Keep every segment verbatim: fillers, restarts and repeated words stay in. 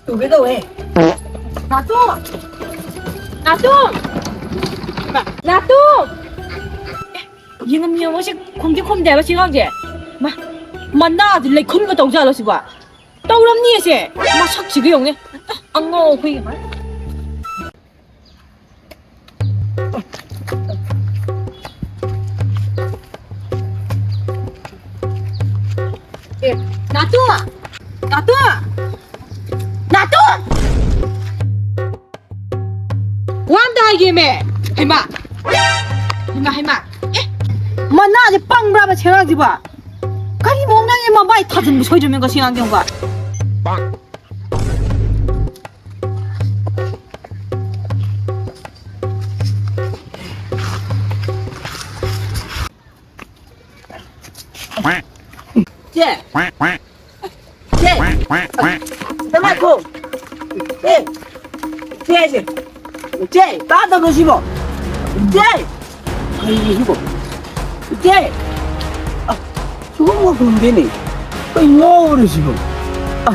ꯇꯨꯒꯦ ꯇꯧꯋꯦ꯫ ꯅꯥꯇꯣꯝ! ꯅꯥꯇꯣꯝ! ꯅꯥꯇꯣꯝ! ꯑꯦ, ꯌꯦꯡꯉꯝ ꯌꯦꯡꯉꯣ, ꯁꯤ ꯈꯨꯝꯗꯤ ꯈꯨꯝꯗꯦ ꯍꯥꯏꯕ ꯁꯤ ꯑꯉꯥꯡꯁꯦ꯫ ꯃꯥ, ꯃꯅꯥꯗꯤ ꯂꯩꯈꯨꯝꯒ ꯇꯧꯖꯥꯠꯂꯣ ꯁꯤꯕꯣ? ꯇꯧꯔꯝꯅꯤꯌꯦ ꯁꯦ꯫ ꯃꯁꯛꯁꯤꯒ ꯌꯦꯡꯉꯨꯅꯦ꯫ ꯑꯉꯥꯎ ꯑꯩꯈꯣꯏꯒꯤ ꯃꯥ꯫ ꯑꯦ, ꯅꯥꯇꯣ! ꯅꯥꯇꯣ! ꯅꯥꯇꯣ! ꯋꯥ ꯑꯝꯇ ꯍꯥꯏꯒꯦꯃꯦ! ꯍꯩꯃꯥ! ꯍꯩꯃꯥ, ꯍꯩꯃꯥ! ꯑꯦ! ꯃꯅꯥꯁꯦ ꯄꯪꯕ꯭ꯔꯥꯕ ꯁꯦꯒꯥꯡꯁꯤꯕꯣ? ꯀꯔꯤ ꯃꯑꯣꯡꯗ ꯃꯃꯥꯏ ꯊꯥꯖꯤꯟꯕ ꯁꯣꯏꯗ꯭ꯔꯃꯦ ꯉꯁꯤ ꯑꯉꯥꯡꯁꯦ ꯑꯃꯨꯛꯀ? ꯆꯦ! ꯆꯦ! ꯅꯃꯥꯏꯈꯣ! ꯆꯦ! ꯆꯦ ꯍꯥꯏꯁꯦ! ꯆꯦ! ꯇꯥꯗꯕ꯭ꯔꯣ ꯁꯤꯕꯣ? ꯆꯦ! ꯀꯩꯅꯣ ꯁꯤꯕꯣ? ꯆꯦ! ꯑ, ꯁꯤꯒꯨꯝꯕ ꯈꯨꯝꯗꯦꯅꯦ꯫ ꯀꯩ ꯉꯥꯎꯔꯦ ꯁꯤꯕꯣ? ꯑ,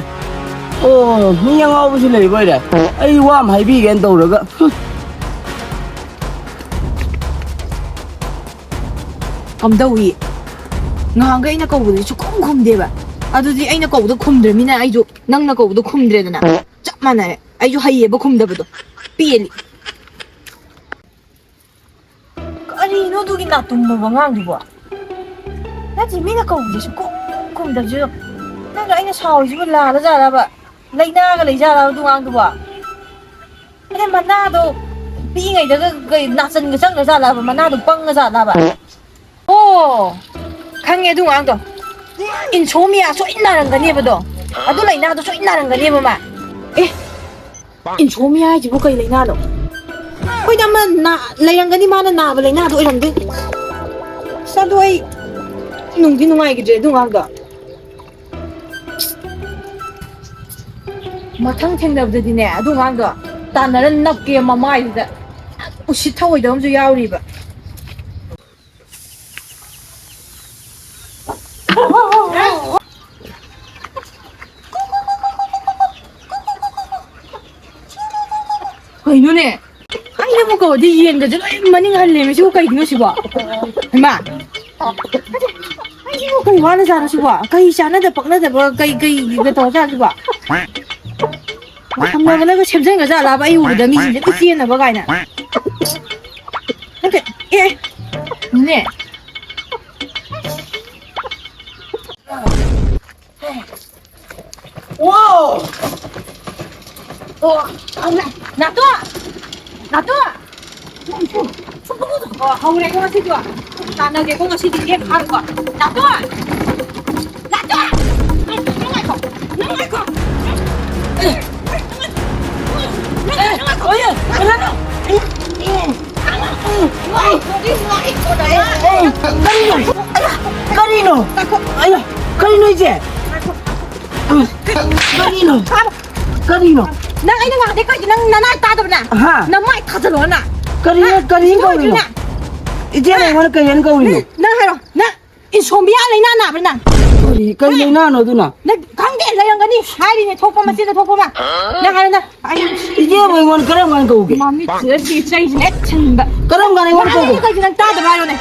ꯑꯣ, ꯃꯤ ꯑꯉꯥꯎꯕꯁꯨ ꯂꯩꯕ ꯑꯣꯏꯔꯦ꯫ ꯑꯩ ꯋꯥ ꯑꯃ ꯍꯥꯏꯕꯤꯒꯦꯅ ꯇꯧꯔꯒ꯫ ꯀꯝꯗꯧꯏ? ꯉꯍꯥꯟꯈꯩ ꯑꯩꯅ ꯀꯧꯕꯗꯗꯤ ꯁꯨꯛꯈꯨꯝ ꯈꯨꯝꯗꯦꯕ꯫ ꯑꯗꯨꯗꯤ ꯑꯩꯅ ꯀꯧꯕꯗꯣ ꯈꯨꯝꯗ꯭ꯔꯃꯤꯅ ꯑꯩꯁꯨ ꯅꯪꯅ ꯀꯧꯕꯗꯣ ꯈꯨꯝꯗ꯭ꯔꯦꯗꯅ꯫ ꯆꯞ ꯃꯥꯟꯅꯔꯦ꯫ ꯑꯩꯁꯨ ꯍꯩꯌꯦꯕ ꯈꯨꯝꯗꯕꯗꯣ꯫ ꯄꯦꯜꯂꯤ꯫ ꯀꯔꯤꯅꯣ ꯑꯗꯨꯒꯤ ꯅꯥꯇꯨꯝꯕ ꯋꯥꯉꯥꯡꯗꯨꯕꯣ? ꯅꯠꯇꯦ, ꯃꯤꯅ ꯀꯧꯕꯁꯦ ꯁꯨꯛꯈꯨꯝ ꯈꯨꯝꯗꯕꯁꯤꯕꯨ꯫ ꯅꯠꯇ꯭ꯔ ꯑꯩꯅ ꯁꯥꯎꯔꯤꯁꯤꯕꯨ ꯂꯥꯜꯂ ꯖꯥꯠꯂꯕ? ꯂꯩꯅꯥꯒ ꯂꯩ ꯖꯥꯠꯂꯕ ꯑꯗꯨ ꯑꯉꯥꯡꯗꯨꯕꯣ? ꯑꯗꯩ ꯃꯅꯥꯗꯣ ꯄꯤꯛꯏꯉꯩꯗꯒ ꯀꯩ ꯅꯥꯆꯟꯒ ꯆꯪꯈ꯭ꯔ ꯖꯥꯠꯂꯕ? ꯃꯅꯥꯗꯣ ꯄꯪꯉ ꯖꯥꯠꯂꯕ? ꯑꯣ, ꯈꯪꯉꯦ ꯑꯗꯨ ꯑꯉꯥꯡꯗꯣ꯫ ꯏꯟꯁꯣꯃꯤꯌꯥ ꯁꯣꯏ ꯅꯥꯔꯝꯒꯅꯦꯕꯗꯣ꯫ ꯑꯗꯨ ꯂꯩꯅꯥꯗꯣ ꯁꯣꯏ ꯅꯥꯔꯝꯒꯅꯦꯕ ꯃꯥ꯫ ꯑꯦ, ꯏꯟꯁꯣꯃꯤꯌꯥ ꯍꯥꯏꯁꯤꯕꯨ ꯀꯩ ꯂꯩꯅꯥꯅꯣ? ꯑꯩꯈꯣꯏꯗ ꯑꯃ ꯅꯥ-, ꯂꯩꯔꯝꯒꯅꯤ, ꯃꯥꯅ ꯅꯥꯕ ꯂꯩꯅꯥꯗꯣ ꯑꯣꯏꯔꯝꯗꯣꯏꯅꯤ꯫ ꯑꯁ, ꯑꯗꯣ ꯑꯩ ꯅꯨꯡꯗꯤ ꯅꯨꯡꯉꯥꯏꯈꯤꯗ꯭ꯔꯦ ꯑꯗꯨ ꯑꯉꯥꯡꯗꯣ꯫ ꯃꯊꯪ ꯊꯦꯡꯅꯕꯗꯗꯤꯅꯦ, ꯑꯗꯨ ꯑꯉꯥꯡꯗꯣ ꯇꯥꯟꯅꯔ ꯅꯞꯀꯦ ꯃꯃꯥꯏꯗꯨꯗ꯫ ꯎꯁꯤꯠ ꯊꯑꯣꯏꯗꯕ ꯑꯃꯁꯨ ꯌꯥꯎꯔꯤꯕ꯫ ꯑꯗꯩ ꯌꯦꯟꯒꯁꯦ ꯂꯣꯏ ꯃꯅꯤꯡ ꯍꯜꯂꯦꯃꯤ꯫ ꯁꯤꯕꯨ ꯀꯩꯒꯤꯅꯣ ꯁꯤꯕꯣ? ꯍꯩꯃꯥ! ꯑꯩꯁꯤꯕꯨ ꯀꯩ ꯋꯥꯅ ꯆꯥꯔꯣ ꯁꯤꯕꯣ? ꯀꯩ ꯆꯥꯟꯅꯗ ꯄꯛꯅꯗꯕ ꯀꯩ, ꯀꯩꯒ ꯇꯧꯔ ꯆꯥꯔꯣ ꯁꯤꯕꯣ? ꯊꯝꯅꯕꯅꯒ ꯁꯦꯝꯖꯟꯒ꯭ꯔꯖꯥꯠꯂꯥꯕ? ꯑꯩ ꯎꯕꯗ ꯃꯤꯁꯤꯡꯁꯦ ꯂꯣꯏ ꯆꯦꯟꯅꯕ ꯀꯥꯏꯅ꯫ ꯅꯠꯇꯦ, ꯑꯦ, ꯅꯦ꯫ ꯋꯥꯎ! ꯑꯣ, ꯅꯥꯇꯣ! ꯅꯥꯇꯣ! ꯑꯣ, ꯍꯧꯔꯦꯀꯣ ꯉꯁꯤꯗꯤ꯫ ꯇꯥꯟꯅꯒꯦꯀꯣ ꯉꯁꯤꯗꯤ ꯂꯦꯞ ꯐꯥꯔꯨꯀꯣ꯫ ꯅꯥꯇꯣ! ꯅꯥꯇꯣ! ꯅꯪ ꯉꯥꯏꯈꯣ! ꯅꯪ ꯉꯥꯏꯈꯣ! ꯅꯪ ꯉꯥꯏꯈꯣ! ꯀꯔꯤꯅꯣ? ꯑꯌꯥ! ꯀꯔꯤꯅꯣ? ꯉꯥꯏꯈꯣ! ꯑꯌꯥ! ꯀꯔꯤꯅꯣ ꯏꯆꯦ? ꯉꯥꯏꯈꯣ! ꯀꯔꯤꯅꯣ? ꯀꯔꯤꯅꯣ? ꯅꯪ ꯑꯩꯅ ꯉꯥꯡꯗꯦ ꯀꯩꯒꯤ ꯅꯪ ꯅꯅꯥꯏ ꯇꯥꯗꯕꯅꯦ? ꯍꯥ? ꯅꯃꯥꯏ ꯊꯥꯖꯜꯂꯣ ꯅꯪ! ꯀꯔꯤꯅꯣ? ꯍꯥ? ꯀꯔꯤꯅ ꯀꯧꯔꯤꯅꯣ? ꯀꯧꯔꯤꯅꯣ? ꯏꯆꯦꯅ ꯑꯩꯉꯣꯟꯗ ꯀꯔꯤꯅ ꯀꯧꯔꯤꯅꯣ? ꯅꯪ ꯍꯥꯏꯔꯣ, ꯅꯪ insomnia ꯂꯩꯅꯥ ꯅꯥꯕ꯭ꯔꯥ ꯅꯪ? ꯀꯔꯤ? ꯀꯔꯤ ꯍꯥ? ꯂꯩꯅꯥꯅꯣ ꯑꯗꯨꯅ? ꯅꯪ ꯈꯪꯗꯦ, ꯂꯩꯔꯝꯒꯅꯤ ꯍꯥꯏꯔꯤꯅꯦ, ꯊꯣꯛꯄ ꯃꯆꯤꯟꯗ ꯊꯣꯛꯄ ꯑꯃ꯫ ꯅꯪ ꯍꯥꯏꯔꯣ, ꯅꯪ꯫ ꯑꯩ ꯏꯆꯦꯕꯨ ꯑꯩꯉꯣꯟꯗ ꯀꯔꯝ ꯀꯥꯟꯗ ꯀꯧꯒꯦ? ꯃꯃꯤꯠꯁꯤꯗ ꯁꯤ ꯆꯩꯁꯤꯅ ꯍꯦꯛ ꯊꯤꯟꯕ꯫ ꯀꯔꯝ ꯀꯥꯟꯗ ꯑꯩꯉꯣꯟꯗ ꯅꯪ ꯀꯧꯒꯦ? ꯀꯩꯒꯤ ꯅꯪ ꯇꯥꯗꯕ ꯍꯥꯏꯔꯣꯅꯦ?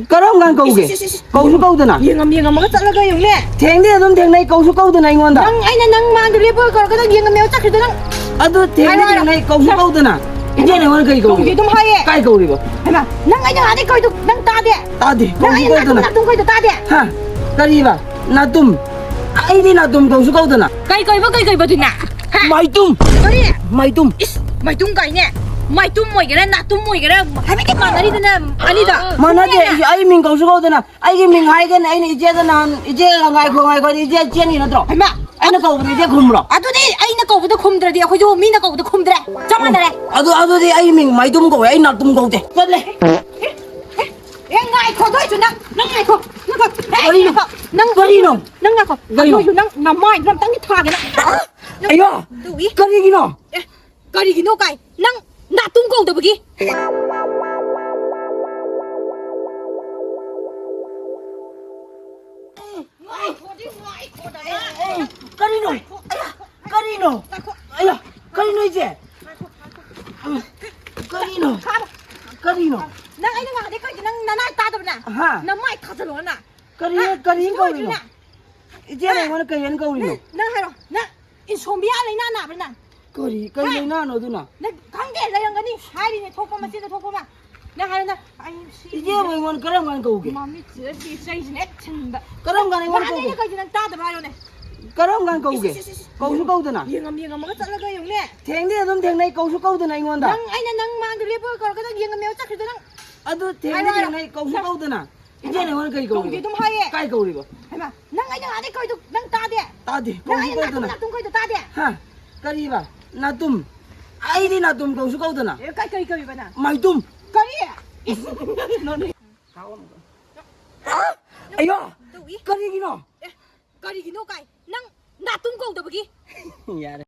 ꯀꯔꯝ ꯀꯥꯟꯗ ꯀꯧꯒꯦ? ꯏꯁ, ꯏꯁ, ꯏꯁ, ꯏꯁ꯫ ꯀꯧꯁꯨ ꯀꯧꯗꯅ꯫ ꯌꯦꯡꯉꯝ ꯌꯦꯡꯉꯝꯃꯒ ꯆꯠꯂꯒ ꯌꯦꯡꯉꯨꯅꯦ꯫ ꯊꯦꯡꯗꯤ ꯑꯗꯨꯝ ꯊꯦꯡꯅꯩ, ꯀꯧꯁꯨ ꯀꯧꯗꯅ ꯑꯩꯉꯣꯟꯗ꯫ ꯅꯪ ꯑꯩꯅ ꯅꯪ ꯃꯥꯡꯗ ꯂꯦꯞꯄꯒ ꯀꯧꯔꯒ ꯅꯪ ꯌꯦꯡꯉꯝꯃꯦꯕ ꯆꯠꯈ꯭ꯔꯤꯗꯣ ꯅꯪ꯫ ꯑꯗꯨ ꯊꯦꯡꯗꯤ ꯍꯥꯏꯔꯣ, ꯍꯥꯏꯔꯣ꯫ ꯊꯦꯡꯅꯩ, ꯀꯧꯁꯨ ꯀꯧꯗꯅ꯫ ꯏꯆꯦꯅ ꯑꯩꯉꯣꯟꯗ ꯀꯔꯤ ꯀꯧꯒꯦ? ꯀꯧꯒꯦ ꯑꯗꯨꯝ ꯍꯥꯏꯌꯦ꯫ ꯀꯥꯏ ꯀꯧꯔꯤꯕ? ꯍꯩꯃꯥ, ꯅꯪ ꯑꯩꯅ ꯉꯥꯡꯗꯤ ꯀꯧꯏꯗꯣ ꯅꯪ ꯇꯥꯗꯦ? ꯇꯥꯗꯦ, ꯅꯪ ꯀꯧꯁꯨ ꯑꯩꯅ ꯀꯧꯗꯅ꯫ ꯅꯥꯇꯨꯝ ꯀꯧꯏꯗꯣ ꯇꯥꯗꯦ? ꯍꯥ? ꯀꯔꯤꯕ? ꯅꯥꯇꯨꯝ? ꯑꯩꯗꯤ ꯅꯥꯇꯨꯝ ꯀꯧꯁꯨ ꯀꯧꯗꯅ꯫ ꯀꯩ ꯀꯧꯏꯕ, ꯀꯩ ꯀꯧꯏꯕ ꯑꯗꯨꯅ? ꯍꯥ? ꯃꯥꯏꯇꯨꯝ꯫ ꯀꯔꯤ? ꯃꯥꯏꯇꯨꯝ꯫ ꯏꯁ, ꯃꯥꯏꯇꯨꯝ ꯀꯥꯏꯅꯦ꯫ ꯃꯥꯏꯇꯨꯝ ꯑꯣꯏꯒꯦꯔꯥ ꯅꯥꯇꯨꯝ ꯑꯣꯏꯒꯦꯔꯥ ꯍꯥꯏꯐꯦꯠꯇꯤ ꯃꯥꯟꯅꯔꯤꯗꯅ ꯑꯅꯤꯗꯣ꯫ ꯃꯥꯟꯅꯗꯦ, ꯁꯨꯝ ꯑꯩ, ꯑꯩ ꯃꯤꯡ ꯀꯧꯁꯨ ꯀꯧꯗꯅ꯫ ꯑꯩꯒꯤ ꯃꯤꯡ ꯍꯥꯏꯒꯦꯅꯦ, ꯑꯩꯅ ꯏꯆꯦꯗ ꯅꯍꯥꯟ, "ꯏꯆꯦ, ꯉꯥꯏꯈꯣ, ꯉꯥꯏꯈꯣ", ꯏꯆꯦ ꯆꯦꯟꯈꯤ ꯅꯠꯇ꯭ꯔꯣ? ꯍꯩꯃꯥ! ꯑꯩꯅ ꯀꯧꯕꯗ ꯏꯆꯦ ꯈꯨꯝꯕ꯭ꯔꯣ? ꯑꯗꯨꯗꯤ ꯑꯩꯅ ꯀꯧꯕꯗ ꯈꯨꯝꯗ꯭ꯔꯗꯤ ꯑꯩꯈꯣꯏꯁꯨ ꯃꯤꯅ ꯀꯧꯕꯗ ꯈꯨꯝꯗ꯭ꯔꯦ꯫ ꯆꯞ ꯃꯥꯟꯅꯔꯦ꯫ ꯑꯗꯨ, ꯑꯗꯨꯗꯤ ꯑꯩ ꯃꯤꯡ ꯃꯥꯏꯗꯨꯝ ꯀꯧꯋꯦ, ꯑꯩ ꯅꯥꯇꯨꯝ ꯀꯧꯗꯦ꯫ ꯆꯠꯂꯦ꯫ ꯑꯦ, ꯉꯥꯏꯈꯣ, ꯑꯗꯨ ꯑꯣꯏꯁꯨ ꯅꯪ, ꯅꯪ ꯉꯥꯏꯈꯣ, ꯉꯥꯏꯈꯣ, ꯉꯥꯏꯈꯣ, ꯀꯔꯤꯅꯣ? ꯉꯥꯏꯈꯣ, ꯅꯪ, ꯀꯔꯤꯅꯣ? ꯅꯪ ꯉꯥꯏꯈꯣ꯫ ꯀꯔꯤꯅꯣ? ꯑꯗꯨ ꯑꯣꯏꯁꯨ ꯅꯪ ꯅꯃꯥꯏꯗꯨꯗ ꯑꯝꯇꯪꯗꯤ ꯊꯥꯒꯦ ꯅꯪ꯫ ꯑꯌꯥ! ꯇꯨꯏ꯫ ꯀꯔꯤꯒꯤꯅꯣ? ꯑꯦ, ꯀꯔꯤꯒꯤꯅꯣ ꯀꯥꯏ? ꯅꯪ ꯅꯥꯇꯨꯝ ꯀꯧꯗꯕꯒꯤ? ꯀꯔꯤꯅꯣ? ꯑꯌꯥ! ꯀꯔꯤꯅꯣ? ꯑꯌꯥ! ꯀꯔꯤꯅꯣ ꯏꯆꯦ? ꯀꯔꯤꯅꯣ? ꯀꯔꯤꯅꯣ? ꯅꯪ ꯑꯩꯅ ꯉꯥꯡꯉꯗꯤ ꯀꯩꯒꯤ ꯅꯪ ꯅꯅꯥꯏ ꯇꯥꯗꯕꯅ? ꯍꯥ? ꯅꯃꯥꯏ ꯊꯥꯖꯜꯂꯣ ꯅꯪ꯫ ꯀꯔꯤ, ꯍꯥ? ꯀꯔꯤ ꯁꯤ ꯀꯧꯔꯤꯅꯣ? ꯂꯣꯏꯗ꯭ꯔꯤꯅꯦ? ꯏꯆꯦꯅ ꯍꯥ? ꯑꯩꯉꯣꯟꯗ ꯀꯔꯤ ꯍꯥꯏꯅ ꯀꯧꯔꯤꯅꯣ? ꯅꯪ, ꯅꯪ ꯍꯥꯏꯔꯣ꯫ ꯅꯪ ꯏꯟꯁꯣꯝꯕꯤꯌꯥ ꯂꯩꯅꯥ ꯅꯥꯕ꯭ꯔꯥ ꯅꯪ? ꯀꯔꯤ, ꯀꯔꯤ ꯍꯥ? ꯂꯩꯅꯥꯅꯣ ꯑꯗꯨꯅ? ꯅꯪ ꯈꯪꯗꯦ, ꯂꯩꯔꯝꯒꯅꯤ꯫ ꯍꯥꯏꯔꯤꯅꯦ, ꯊꯣꯛꯄ ꯃꯆꯤꯟꯗ ꯊꯣꯛꯄ ꯑꯃ꯫ ꯅꯪ ꯍꯥꯏꯔꯣ, ꯅꯪ, ꯑꯩ ꯁꯤ ꯏꯆꯦꯕꯨ ꯑꯩꯉꯣꯟꯗ ꯀꯔꯝ ꯀꯥꯟꯗ ꯀꯧꯒꯦ? ꯃꯃꯤꯠꯁꯤꯗ ꯁꯤ ꯆꯩꯁꯤꯅ ꯍꯦꯛ ꯊꯤꯟꯕ꯫ ꯀꯔꯝ ꯀꯥꯟꯗ ꯑꯩꯉꯣꯟꯗ ꯅꯍꯥꯟ ꯑꯩꯅ ꯀꯧꯒꯦ? ꯀꯩꯁꯦ ꯅꯪ ꯇꯥꯗꯕ꯭ꯔꯥ ꯍꯥꯏꯔꯣꯅꯦ? ꯀꯔꯝ ꯀꯥꯟꯗ ꯀꯧꯒꯦ? ꯏꯁ, ꯏꯁ, ꯏꯁ, ꯏꯁ꯫ ꯀꯧꯁꯨ ꯀꯧꯗꯅ꯫ ꯌꯦꯡꯉꯝ ꯌꯦꯡꯉꯝꯃꯒ ꯆꯠꯂꯒ ꯌꯦꯡꯉꯨꯅꯦ꯫ ꯊꯦꯡꯗꯤ ꯑꯗꯨꯝ ꯊꯦꯡꯅꯩ, ꯀꯧꯁꯨ ꯀꯧꯗꯅ ꯑꯩꯉꯣꯟꯗ꯫ ꯅꯪ ꯑꯩꯅ ꯅꯪ ꯃꯥꯡꯗ ꯂꯦꯞꯄꯒ ꯀꯧꯔꯒ ꯅꯪ ꯌꯦꯡꯉꯝꯃꯦꯕ ꯆꯠꯈ꯭ꯔꯤꯗꯣ ꯅꯪ꯫ ꯑꯗꯨ ꯊꯦꯡꯗꯤ ꯍꯥꯏꯔꯣ, ꯍꯥꯏꯔꯣ꯫ ꯊꯦꯡꯅꯩ, ꯀꯧꯁꯨ ꯀꯧꯗꯅ꯫ ꯏꯆꯦꯅ ꯑꯩꯉꯣꯟꯗ ꯀꯔꯤ ꯀꯧꯒꯦ ꯀꯧꯔꯤꯕ? ꯑꯗꯨꯝ ꯍꯥꯏꯌꯦ꯫ ꯀꯥꯏ ꯀꯧꯔꯤꯕ? ꯍꯩꯃꯥ, ꯅꯪ ꯑꯩꯅ ꯉꯥꯡꯗꯤ ꯀꯧꯔꯤꯗꯣ ꯅꯪ ꯇꯥꯗꯦ? ꯇꯥꯗꯦ, ꯅꯪ ꯀꯧꯁꯨ ꯑꯩꯅ ꯅꯥꯇꯨꯝ ꯀꯧꯗꯅ꯫ ꯅꯥꯇꯨꯝ ꯀꯧꯔꯤꯗꯣ ꯇꯥꯗꯦ? ꯍꯥ? ꯀꯔꯤꯕ? ꯅꯥꯇꯨꯝ? ꯑꯩꯗꯤ ꯅꯥꯇꯨꯝ ꯀꯧꯁꯨ ꯀꯧꯗꯅ꯫ ꯑꯦ, ꯀꯩ, ꯀꯩ ꯀꯧꯔꯤꯕ ꯅꯪ? ꯃꯥꯏꯇꯨꯝ꯫ ꯀꯔꯤ? ꯏꯁ! ꯅꯣꯅꯦ꯫ ꯑꯌꯣ! ꯇꯧꯏ꯫ ꯀꯔꯤꯒꯤꯅꯣ? ꯑꯦ, ꯀꯔꯤꯒꯤꯅꯣ ꯀꯥꯏ? ꯅꯪ ꯅꯥꯇꯨꯝ ꯀꯧꯗꯕꯒꯤ? ꯌꯥꯔꯦ꯫